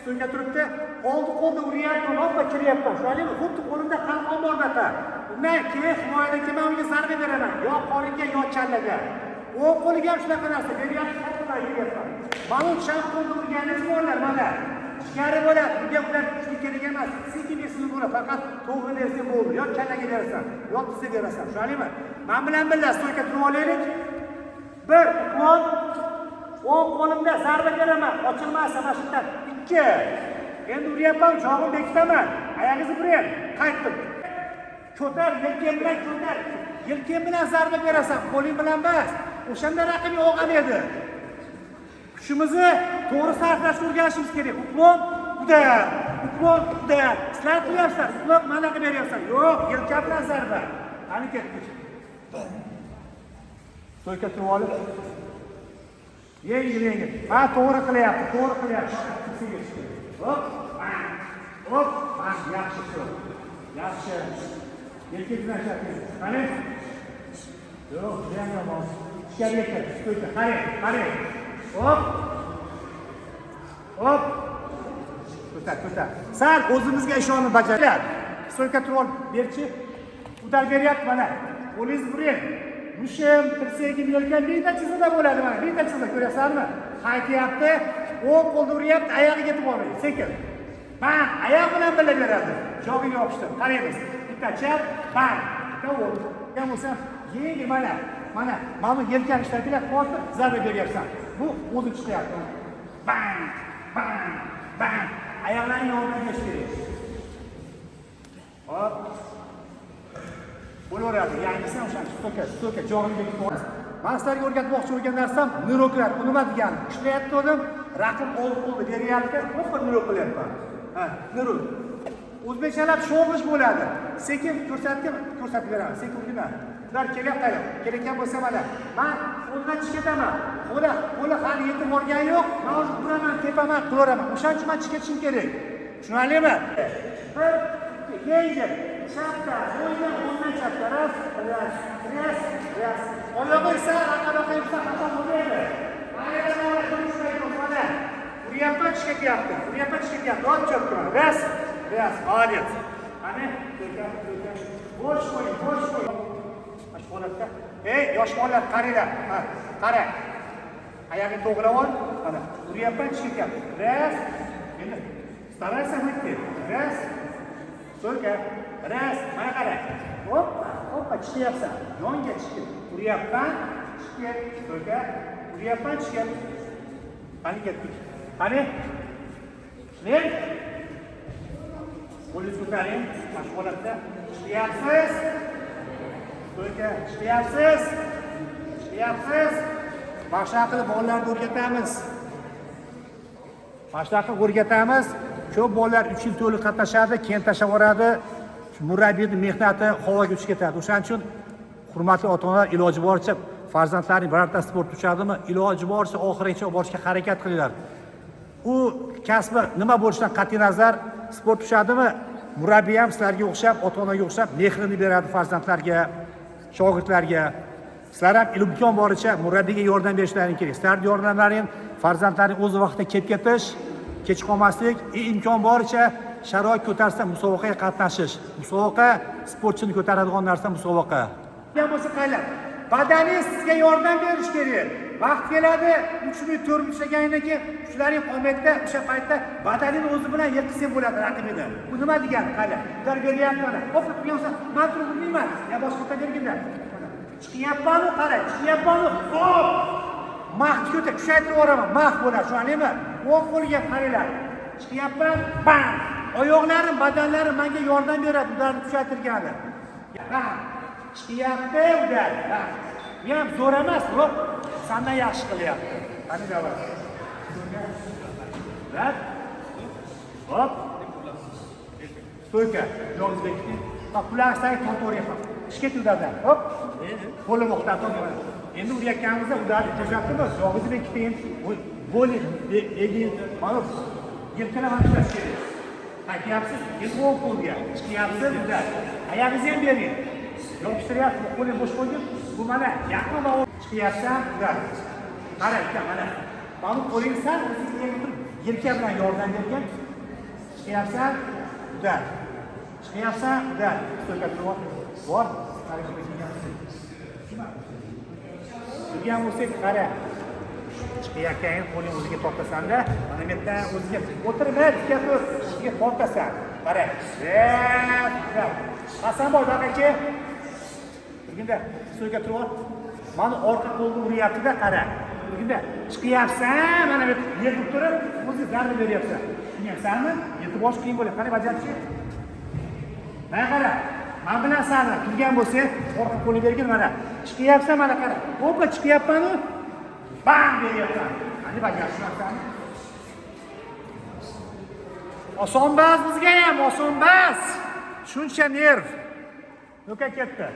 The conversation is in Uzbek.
Stolga turibdi, oldi qo'lda uryapman, hoppa, kiryapman. Tushunarlimi? Xuddi qo'limda qalqon bordaqa. Undan keyin himoyadan keyin man unga zarba beraman. Yo qoringa, yo kallaga. O'ng qo'liga ham shunaqa narsa beryapti, hoppa, kiryapman. Mana u chap qo'lda urganingiz borlar, mana. Ichkari bo'ladi, unga ular kuchli kerak emas. Sekin bersin bo'ladi, faqat to'g'ri bersang bo'ldi. Yo kallaga berasan, yo tizza berasan. Tushunarlimi? Man bilan birga стойка turib olaylik. Bir, уклон. O'ng qo'limda zarba beraman, ochilmasa mana shu yerdan. Ikki. Endi uryapman, jog'im bekitaman. Oyog'ingizni burang. Qaytdim. Ko'tar, yelkam bilan ko'tar. Yelkam bilan zarba berasan, qo'ling bilan emas. O'shanda raqibing og'an edi. Kuchimizni to'g'ri sarflashni o'rganishimiz kerak. Уклон, удар, уклон, удар. Sizlar qilyapsizlar, уклон mana qilib beryapsan. Yo'q, yelka bilan zarba. Qani, ketdik. Стойка turib olib. Yengil, yengil. Ha, to'g'ri qilyapti, to'g'ri qilyapti. Hop, hop, ha, yaxshi shu. Yaxshi. Yelka bilan ishlating. Qani? Yo'q, bu ham yomon. Ichkariga kir, стойка. Qarang, qarang. Hop. Hop. Ko'tar, ko'tar. Sal o'zimizga ishonib bajaradi. Стойка turib olib, berchi. Удар beryapti mana. Qo'lingizni buring. Mushim, tirsagim, yelkam bitta chiziqda bo'ladi mana. Bitta chiziq ko'ryapsanmi? Qaytyapti. O'ng qo'lda uryapti, oyog'iga yetib bormaydi. Sekin. Bang, oyoq bilan birga beradi. Jog'iga yopishtir. Qaraymiz. Bitta chap, bang, bitta o'ng. Ham bo'lsa, yengil mana. Mana, mana bu yelkani ishlatinglar, tortib zarba beryapsan. Bu o'zi chiqyapti. Bang, bang, bang. Oyoqlaring yordam berish kerak. Hop. Bo'laveradi. Yangisi ham o'sha стойка, стойка jog'ingga bekitib. Man sizlarga o'rgatmoqchi bo'lgan narsam нырок lar. Bu nima degani? Ishlayapti edim, raqib oldi qo'lni beryapti, hoppa, нырок qilyapman. Ha, нырок. O'zbekchalab sho'ng'ish bo'ladi. Sekin ko'rsatib ko'rsatib beraman. Sekin urgina. Ular kelyapti. Kerakkan bo'lsa mana. Man qo'ldan chiqib ketaman. Qo'li hali yetib borgani yo'q. Man o'zi uraman, tepaman, qilaveraman. O'shaning uchun man chiqib ketishim kerak. Tushunarlimi? Bir, ikki, yengil. Chapda, o'ngdan, o'ngdan chapda. Раз, раз, раз, раз. Oyog'i esa orqa yursa xato bo'lmaydi. Mana. Uryapman, chiqib ketyapti. Uryapman, chiqib ketyapti. Hop, chopdi. Раз, раз, молодец. Qani, bo'sh qo'ying, bo'sh qo'ying. Mana shu holatda. Ey, yosh bolalar, qaranglar. Ha, qara. Oyog'ingni to'g'rilab ol. Mana, uryapman, chiqib ketyapti. Раз. Endi старайся выйти. Раз. Только. Раз. Mana qara. Hoppa, hoppa, chiqyapsan. Yonga chiqib. Uryapman, chiqib. Только. Uryapman, chiqib. Qani, ketdik. Qani? Men qo'lingizni ko'taring. Mana shu holatda chiqyapsiz. Только chiqyapsiz. Chiqyapsiz. Mana shunaqa qilib bolalarni o'rgatamiz. Mana shunaqa qilib o'rgatamiz. Ko'p bolalar 3 yil to'liq qatnashadi, keyin tashlab yuboradi. Shu murabbiyni mehnati havoga uchib ketadi. O'shaning uchun, hurmatli ota-onalar, iloji boricha farzandlaring birorta sport tushadimi, iloji boricha oxirigacha olib borishga harakat qilinglar. U kasbi nima bo'lishidan qat'iy nazar, sport tushadimi, murabbiy ham sizlarga o'xshab, ota-onaga o'xshab mehrini beradi farzandlarga, shogirdlarga. Sizlar ham imkon boricha murabbiyga yordam berishlaring kerak. Sizlarni yordamlaring farzandlaring o'z vaqtida kelib ketish, kech qolmaslik, imkon boricha sharoit ko'tarsa musobaqaga qatnashish. Musobaqa sportchini ko'taradigan narsa musobaqa. Bo'lsa qaranglar, badaningiz sizga yordam berish kerak. Vaqt keladi, 3 minut, 4 minut ishlagandan keyin kuchlaring qolmaydida, o'sha paytda badanini o'zi bilan yiqilsang bo'ladi raqibini. Bu nima degani? Qara, ular beryapti mana. Hop, turgan bo'lsa, man turib urmayman. Ya boshqa yerga berginda. Chiqyapmanu, qara, chiqyapmanu, hop! Mahni ko'tar, kuchaytirib yuboraman. Мах bo'ladi, tushunarlimi? O'ng qo'liga qaranglar. Chiqyapman, bam! Oyoqlarim, badanlarim menga yordam beradi ularni kuchaytirgani. Bam! Chiqyapti ular. Bam! Bu ham zo'r emas, biroq sandan yaxshi qilyapti. Qani, давай. Раз. Hop. Стойка. Yolg'iz bekiting. Bak, quloq solib tortib yuboryapman. Ishga udardan. Hop. Qo'lim o'xtatib. Endi urayotganimizda udarni ko'rsatdimiz. Yog'izni bekiting. Bo'li egin. Mana yelkalar mana ishlash kerak. Qaytyapsiz, endi o'ng qo'lga. Chiqyapsiz, удар. Oyog'ingizni ham bering. Yopishtiryapsiz, qo'ling bo'sh qo'yib, bu mana yaqin va chiqyapsan, удар. Qara, uka, mana. Mana bu qo'ling sal o'zingizga turib. Yelka bilan yordam bergin. Chiqyapsan, удар. Chiqyapsan, удар. Стойка turib bor. Turgan bo'lsak, qara. Chiqayotgan qo'ling o'ziga tortasanda, mana bu yerdan o'ziga o'tirma, tikka tur, o'ziga tortasan. Qara. Удар. Hasanboy aka. Turganda стойка turib ol. Mana orqa qo'lni uryapti-da, qara. Turganda chiqyapsan, mana bu yerda turib, o'ziga zarba beryapsan. Tushunyapsanmi? Yetib olish qiyin bo'ladi. Qani bajarchi. Mana qara. Men bilan sani turgan bo'lsang, orqa qo'lni bergin mana. Chiqyapsan, mana qara. Опа, chiqyapman-u. Bam beryapsan. Qani bajar shu narsani. Oson bas bizga ham, oson bas. Shuncha nerv. Ну-ка ketdi.